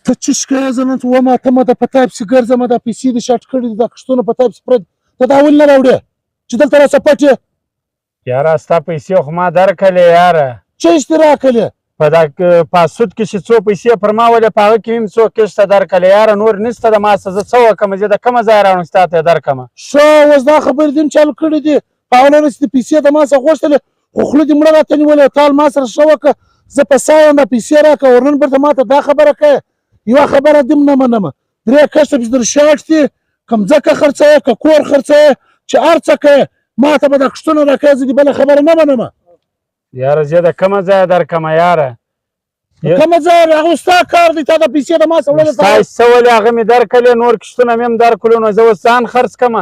ته چې شکایت زه نن ومه ته مه د په تا پسې ګرځم، دا پیسې دې شارټ کړي دي، دا کښتونه په تا پسې پرد، ته دا ولې نه راوړې چې دلته راسه پټ یې؟ یاره ستا پیسې خو ما درکړې یاره. چېش دې راکړې؟ په دا پاسود کې چې څو پیسې پر ما ولې، په هغه کې مې څو کښته درکړې یاره، نور نشته د ما څه، زه څه وکړم؟ زه د کومه ځایه راوړم چې تا ته یې درکړم؟ ښه اوس دا خبرې دې هم چالو کړې دي. په اوله ورځ چې دې پیسې د ما څخه غوښتلې خو خوله دې مړه راته نیولې، تا ما سره ښه وکړه، زه په ساه یم، دا پیسې راکړه، او نن بیرته ما ته دا خبره کوې. یوه خبره دې هم نه منم، درې کښته پسې در شاټ دي، که مځکه خرڅوې که کور خرڅوې چې هر څه کوې، ما ته به دا کښتونه راکوې، زه دې بله خبره نه منم. یاره زه د کومه ځایه درکړم یاره؟ کومه ځایه؟ هغه ستا کار دی، تا دا پیسې د ما څخه وړلې. ستا څه ولې هغه مې درکړې، نور کښتونه مې هم درکړو، نو زه اوس ځان خرڅ کړم،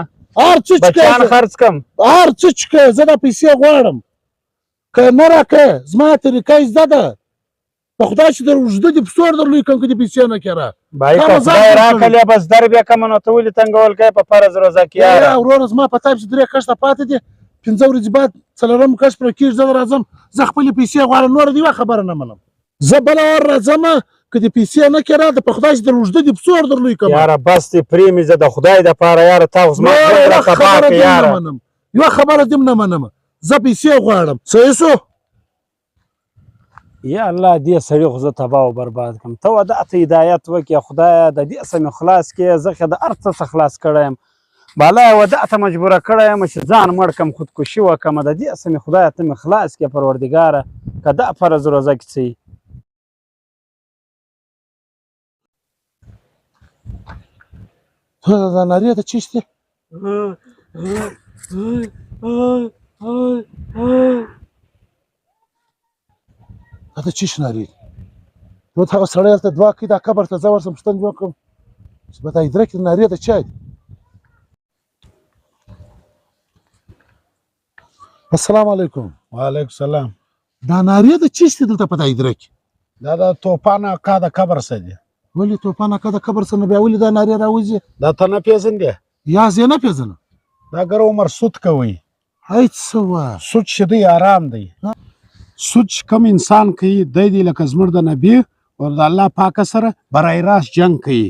هر څه چې بچیان خرڅ کړم، هر څه چې کوې، زه دا پیسې غواړم، که نه راکوې زما طریقه یې زده ده، په خدای چې در اوږده دې پسور در لوی کړم که دې پیسې نه کړه. بای که خدای راکړې بس در بیا کړم، نو ته ولې تنګول کوې په فرض روزه کې یاره؟ وروره زما په تا پسې درې کښته پاتې دي، 5 ورځې بعد څلورم کښت پرې کېږي، زه راځم، زه خپلې پیسې غواړم، نوره دې یوه خبره نه منم. زه بله وار راځم که دې پیسې نه کړه، د په خدای چې در اوږده دې پسور در لوی کړم. یاره بس دې پرې مې، زه د خدای دپاره یاره، تا خو زما ژوند را تباه کړ یاره. یوه خبره دې هم نه منم، زه پیسې غواړم. صحیح شو؟ یا الله دې سړي خو زه تباه او برباد کړم، ته ودا ته هدایت وکړې خدایه، د دې څه مې خلاص کړې، زه خو د هر څه څخه خلاص کړی یم، بالا یې ودا ته مجبوره کړی یم چې ځان مړ کړم، خودکشي وکړم، د دې څه مې خدایه ته مې خلاص کړې پروردګاره، که دا فرض روزه کې څه وي. دا نارې ته چیش دی؟ دا ته چیش نارې دی؟ نو هغه سړی هلته دعا کوي، دا قبر ته زه ورشم پوښتنه وکړم چې په دا ادره کې نارې د چا دي؟ السلام علیکم. وعلیکم السلام. دا نارې د چیش دي دلته په دا ادره کې؟ دا د توپان اکا د قبر څخه دي. ولې توپان اکا د قبر څخه؟ نو بیا ولې دا نارې راوځي؟ دا ته نه پېژندې؟ یا زه یې نه پېژنم. دا ګر عمر سود کوي. هیڅ څه وه. سود چې دی آرام دی. سود چې کوم انسان کوي دی دی لکه زموږ د نبي او د الله پاک سره برای راست جنګ کوي،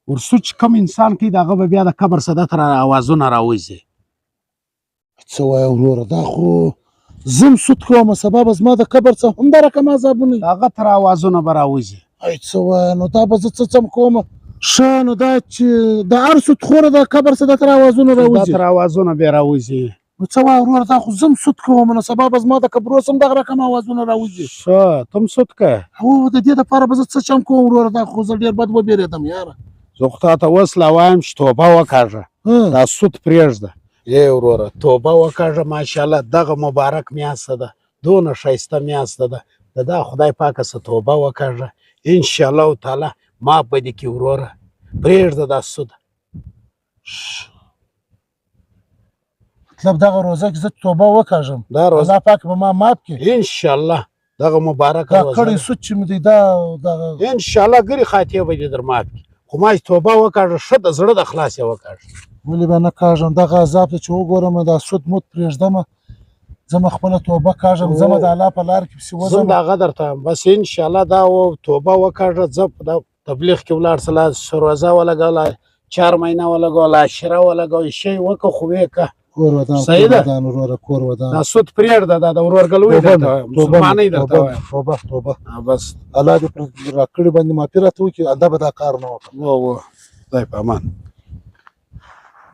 ور سود چې کوم انسان کوي د هغه به بیا د قبر څخه دته اوازونه راوځي. څه وایه وروره، دا خو زه هم سود کوم، سبا به زما د قبر څخه هم دا رقم عذابونه وي. د هغه تر اوازونه به راوځي. ای څه وایه، نو دا به زه څه څم کوم؟ ښه نو دا چې د هر سود خوره د قبر څخه دا تر اوازونه راوځي. دا تر اوازونه بیا راوځي. نو څه وایه وروره، دا خو زه هم سود کوم، نو سبا به زما د قبرو څخه هم دغه رقم اوازونه راوځي. ښه ته هم سود کوې؟ هو، د دې دپاره به زه څه چم کوم وروره، دا خو زه ډېر بد وبېرېدم یاره. زه خو تا ته اوس لا وایم چې توبه وکاږه، دا سود پرېږده. ای وروره توبه وکاږه، ماشاءالله دغه مبارک میاشت ده، دونه ښایسته میاشت ده، د دا خدای پاکه څه توبه وکاږه، انشاءالله تعالی ما به دې کړي وروره، پرېږده دا سود. مطلب دغه روزه کې زه توبه وکاږم، دا روزه الله پاک به ما معاف کړي انشاءالله. دغه مبارک دا روزه کړی سود چې مې دی دا دغه انشاءالله ګرې خاطې به دې در معاف کړي، خو ما چې توبه وکاږه ښه د زړه د خلاص یې وکاږه. ولې به نه کاږم، دغه عذاب ته چې وګورم دا سود مود پرېږدم، زه به خپله توبه کاږم، زه به د الله په لار کې پسې وځم. زه هم د هغه درته وایم، بس انشاءالله دا توبه وکاږه، ځه په دا تبلیغ کې ولاړ شه، لا روزه ولګوله، 4 مهینه ولګوله، عشره ولګوه، شی وکړه خو ویې که. کور ودان، صحیح ده؟ کور ودان وروره، کور ودان. دا سود پرېږده، دا د ورورګلوۍ درته وایم، مسلمانۍ درته وایم. توبه توبه. بس الله دې پر راکړي باندې معافي راته وکړي، آنده به دا کار نه وکړم. وو خدای په امان.